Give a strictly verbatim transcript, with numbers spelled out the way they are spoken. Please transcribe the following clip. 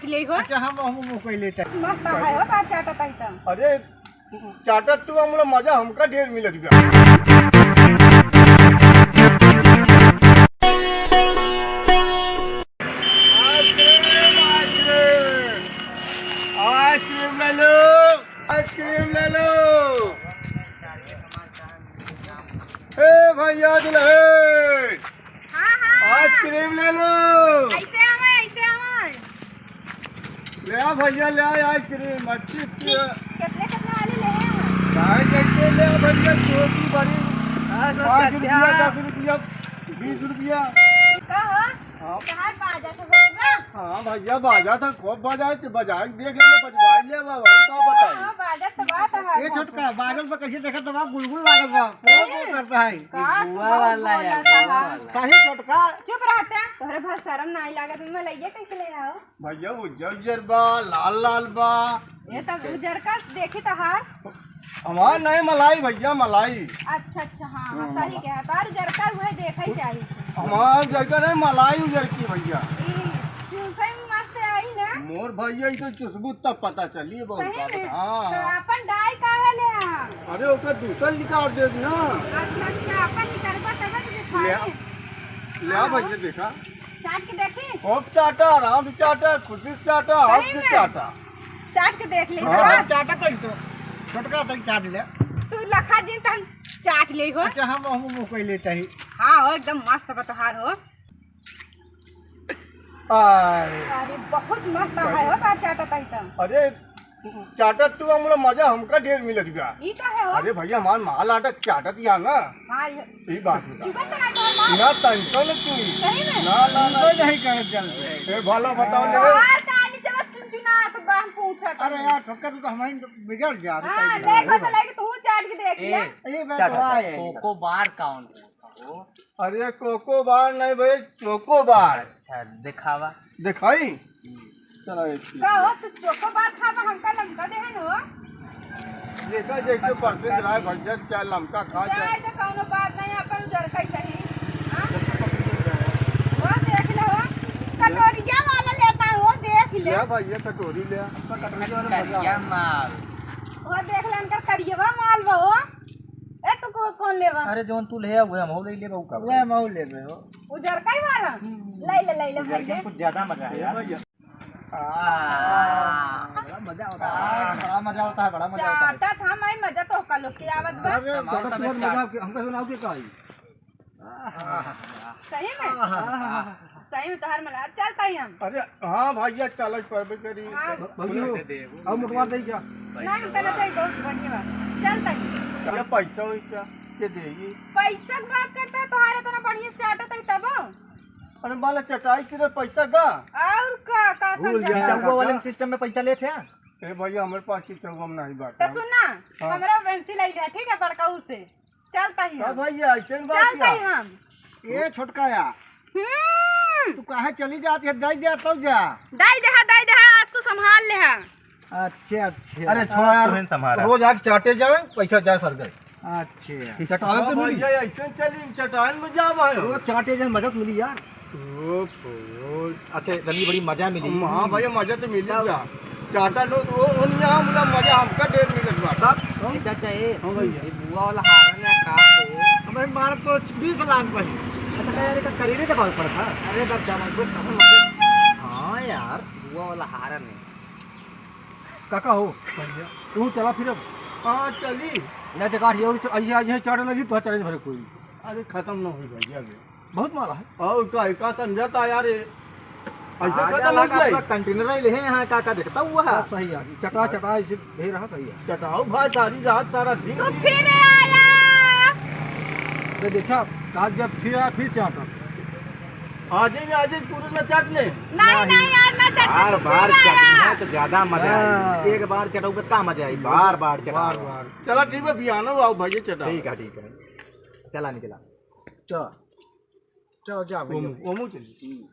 ले हो। अच्छा, हम, हम, हम कोई लेता है। मस्त है हो, तार चाटत है तो। अरे, चाटत तू, हमरा मजा हमका ढेर मिलत बा। आइसक्रीम, आइसक्रीम, आइसक्रीम ले लो, आइसक्रीम ले लो। ए भैया दुल्हन, हाँ, हाँ। आइसक्रीम ले लो। ऐसे आवे, ऐसे आवे। ले आ भैया, ले आ आइसक्रीम, अच्छी, अच्छी है। कितने, कितने वाली ले आए हो? भाई, जैसे ले आ भैया, छोटी, बड़ी, हाँ, तो पाँच रुपया, दस रुपया, बीस रुपया। का हो? हाँ। तोहार बाजा था ससुरा? हाँ भैया, बाजा था, खूब बाजा है, तो बजा के देख ले, बजवा ले, बाबा, और का बताई? हाँ, बाजा तो बात है। ए छोटका, बाजा पे कैसे देखत बा, गुलगुल लागत बा, पूरा सही। वो करता है। का तू बुआ बहुत वाला बोलत है, है? बुआ वाला। सही छोटका। चुप रहता, तोहरे बहुत शर्म नाहीं लागत, मैं लइया कैसे ले आओ? भैया उज्जर उज्जर बा, लाल लाल बा। ये सब उज्जर का देखी तोहार। हमार नहीं मलाई भैया, मलाई। अच्छा, अच्छा, हाँ, हाँ, हाँ, सही मला- कहा। तार उजरका उहे देखे ही चाहिए। हमार उजरका नहीं, मलाई उजरकी भैया। ई चूसे में मस्त आई ना। मोर भैया, ई तो चुसबू तब पता चली, बहुत सही बात। में? हाँ। तो अपन डाई काहे ले आ? अरे, ओकर दूसर निकाल दे ना। अच्छा, अच्छा, अपन निकलबा तब तो दिखाई। ले आ, ले आ हाँ। भैया, देखा। चाट के देखी? खूब चाटा, आराम से चाटा, खुशी से चाटा, सही हंस के में? चाटा। चाट के देख ले। हाँ। चाटा, चाटा कहीं तो, छोटका तक चाट ले। तू लखा दिन तक चाट ले हो। अच्छा, हम, हम, हम कोई लेता ही। हाँ, हो, एकदम मस्त बतहार हो। आय। अरे, बहुत मस्त है हो, तार चाटा तक तो। अरे, चाटत तू हमरा मजा हमका ढेर मिलत बा। ई का है हो? अरे भैया, हमार माल आटा चाटत या ना। हाँ, ये ई बात बता। चुपत तो ना कर मार। ना तनको न तू। सही में? ना, ना, ना। कोई नहीं करत जल्दी। ए, भला बताओ ले। बाहर का नीचे बस चुनचुनात बा, हम पूछत अरे हई। यार, छोटका तू तो हमारी बिगड़ जा, हाँ, बताइए। देखो तो लेके तू चाट के देख ए, ले। ये बात चाट, हुआ चाट। है। कोको बार कौन है? अरे कोको बार नहीं भाई, चोको बार। अच्छा, दिखावा। दिखाई? हम्म। चला एक चीज। का हो, तू चोको बार खाबा, हमका लमका देहन हो? देखा जैसे परसेंट रहा है भैया, चाहे लमका खा, चाहे चाहे तो कौनो बात नहीं, अपन उजर का ही सही। हाँ? वो देख ले हो, कटोरिया वाला लेता हो, देख ले। ले भैया, कटोरी ले, हमका कटोरी वाला मजा करिया आवे। माल। वो देख ले, उनकर करियवा माल बा हो। ए, तू को-, कौन लेबा? अरे, जौन तू ले आ, उहे हमहू ले लेबा, उ का उहे भाई? हमहू लेबे हो। उजरका ही वाला? हम्म। ले ले, ले ले, उजरका भाई, ले। कुछ ज्यादा मजा है यार। भैया। आह, बड़ा मजा होता है, बड़ा मजा होता है, बड़ा मजा होता है। चाटा था, मैं मजा तो का लोग के आवत बा। अरे, हमारे चाटा सब तू मजा चाट- आपके, हमका सुनाओ के का है? सही में? आह। सही में तोहार मला, चलता ही हम। अरे हाँ भैया, चल परबे करी। हाँ। ब-, भौजी हो, दे दे, वो और दे मोटवा दे। दे क्या? नहीं, हम कहना चाहिए, बहुत बढ़िया बात। चलता ही। ये पैसा वैसा के देगी? पैसा की बात करता है, तोहार इतना बढ़िया चाटत है तब। अरे माला चटाई तेरे पैसा का? और का, का भूल समझा? गया। चौगो वाले सिस्टम में पैसा लेते हैं। ए भैया, हमारे पास की चौगो में नहीं बात तो है। सुन ना, हाँ। हमरा पेंसिल आई है, ठीक है, बड़का उसे। चलता ही का हम। भैया, ऐसे न बात चलता किया? ही हम। ए छोटका या, हम्म। तू काहे चली जात है? दाई दे तो जा। दाई दे, दाई दे, आज तू संभाल ले। अच्छा, अच्छा। अरे छोड़ा यार, तुहें संभाला। रोज आके चाटे जावे, पैसा जाए सर गए। अच्छा। चटावे हाँ तो मिली। भैया, ऐसे चली, चटान में जा भाई। रोज चाटे जाए, मजा तो मिली यार। ओहो। अच्छा, तनी बड़ी मजा मिली। हाँ भैया, मजा तो मिली जा। चाटा लो तो वो, वो नहीं, हम ना मजा हमका ढेर मिलत बा। तब? ए चाचा, ए, हाँ भैया। ये बुआ वाला हारन है का से? हमें मार तो बीस लाख भाई। अच्छा, का यार, का करीने दबावे पड़ता? अरे, तब जब मजबूर तब मजे। हाँ यार, बुआ वाला हारन है। काका हो, भैया। तू चला फिर अब। हाँ, चली। ना देखा, ये और च-, ये, ये चाटा लगी तो चले भरे कोई। अरे, खत्म ना हुई भैया अभी। बहुत माल है। और का, का समझा था यार, ये ऐसे आज खत्म हो अलग जाए। अपना कंटेनर ही ले हैं यहाँ, का, का देखता हुआ है। सब सही है, चटा, चटा ऐसे ढेर रहा, सही है। चटाओ भाई, सारी रात, सारा दिन तो की। फिर आया। अरे देखा, कहा जब फिर आया, फिर चाटा। आज ही, आज ही पूरे न चाट ले। नहीं, नहीं। नहीं, आज ना चाट, बार फिर बार आया। चटना तो ज्यादा मजा आई। हाँ। एक बार चटाऊ पे का मजा आई, बार बार चटाओ। बार बार। चला ठीक है, बिहानो आओ भाई, चटाओ। ठीक है, ठीक है। चला निकला। चला। चलो, जा भैया। ओमू, ओमू चली।